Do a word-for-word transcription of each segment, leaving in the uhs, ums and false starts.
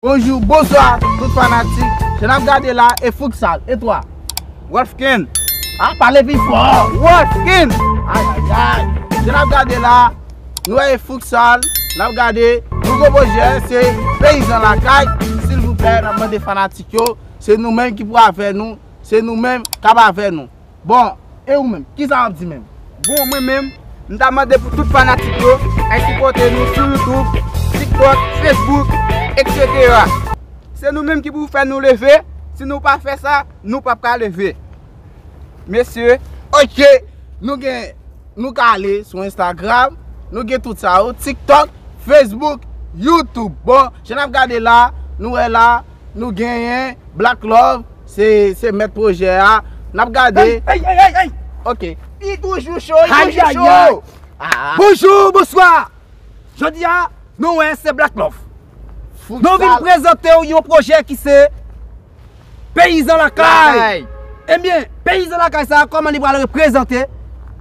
Bonjou, bonswa, tout fanatik. Jan n ap gade la, e Futsal. E twa? Wolfkin. A, pale pi fò. Wolfkin. Ay, ay, ay. Jan n ap gade la, nou wè e Futsal. N ap gade, nou gwo pwojè, se Peyizan Lakay. Silvouplè, n ap mande fanatik yo, se nou menm ki pou avè nou, se nou menm k ap avè nou. Bon, e ou menm? Kisa w ap di menm? Bon, mwen menm, m ta mande pou tout fanatik yo al sipòte nou sou YouTube, TikTok, Facebook, et cetera. Se nou menm ki pou fè nou leve. Si nou pa fè sa, nou p ap ka leve. Mesye. Ok, nou gen, nou ka ale sou Instagram, nou gen tout sa yo, TikTok, Facebook, YouTube. Bon, jan n ap gade la, nou wè la, nou genyen Black Love, se, se mèt pwojè a. N ap gade. Ey, ey, ey, ey, ey! Ok. Li toujou cho, li toujou cho. Ayayay. Ah. Bonjou, bonswa. Jodi a, nou wè se Black Love. Nou vin prezante w yon pwojè ki se Peyizan Lakay. Lakay. Ebyen, Peyizan Lakay sa, kòman li pral reprezante?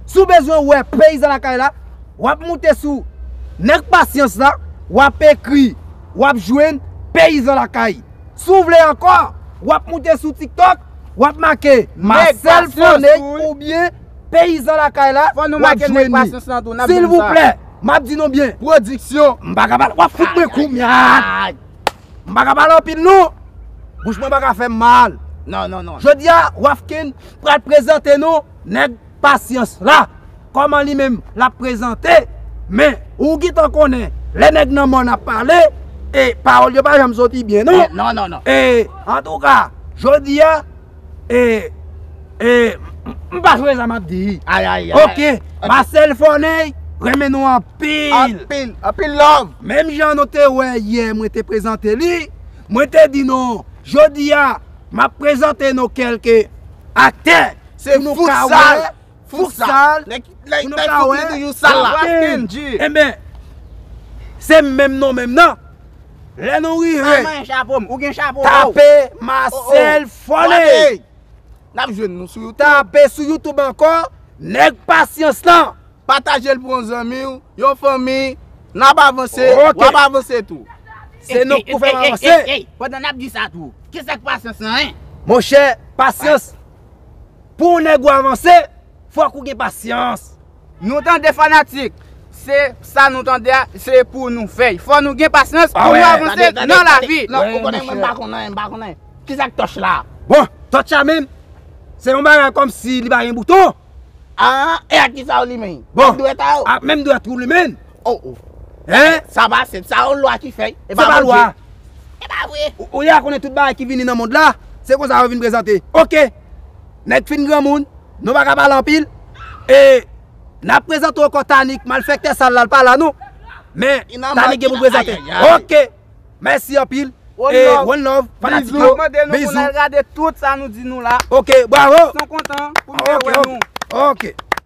Si w bezwen wè Peyizan Lakay la, w ap moute sou Nèg Pasyans la, w ap ekri, w ap jwenn Peyizan Lakay. Si w vle ankò, w ap moute sou TikTok, w ap make Marcel Foney oubyen Peyizan Lakay la, w ap jwenn li. Silvouplè, m ap di nou byen. Pwodiksyon. M pa ka pale, w ap fout mwen koumyat. M pa ka pale anpil non. Bouch mwen pa ka fè m mal. Non, non, non. Jodi a, Wafkin pral prezante nou Nèg Pasyans la. Kòman li menm l ap prezante? Men, ou gentan konnen, lè nèg nan mòn ap pale, e pawòl yo pa janm soti byen, non? Non, non, non. E, antouka, jodi a, e, e, m, m pa jwe sa m ap di. Ay, ay, ay. Ok, Marcel Foney, renmen nou anpil. Anpil, anpil love. Menm jan nou te wè yè, mwen te prezante li, mwen te di nou, jodi a, m ap prezante nou kèlke aktè pou nou ka wè. Futsal. Nèg, nèg, nèg fout li toujou sal la. Enben, se menm non menm nan. Lè nou rive, tape Marcel Foney. N ap jwenn nou sou YouTube. Tape sou YouTube ankò, Nèg Pasyans lan. Pataje l pou yon zanmi w, yon fanmi. N ap avanse, w ap avanse tou. Se nou k pou fè m avanse. Pandan n ap di sa tou, kisa k Pasyans lan, en? Monchè, Pasyans. Pou yon nèg ou avanse, fòk ou gen pasyans. Nou tande fanatik, se sa nou tande a, se pou nou fè. Fò nou gen pasyans pou nou avanse nan lavi. Non, ou konnen mwen m pa konn anyen, m pa konn anyen. Kisa k tòch la? Bon, tòch la menm, se yon bagay kòmsi li pa gen bouton. Ah, e ak kisa ou limen? Bon, ak menm dwèt ou limen. Oh, oh. Hein? Sa pa senp, sa yon lwa ki fè. Se pa lwa. E pa vre. Ou, ou ya konnen tout bagay ki vini nan mond la, se konsa yo vin prezante. Ok. Nèg fin granmoun, nou pa ka pale anpil. E n ap prezante w ankò Tanik, malfektè sal la, l pa la non. Men, Tanik gen pou prezante. Ok. Mèsi anpil. E one love, fanatik yo. Bizou. Mande nou pou n al gade tout sa nou di nou la. Ok, bravo. Son kontan pou nou wè nou. Ok.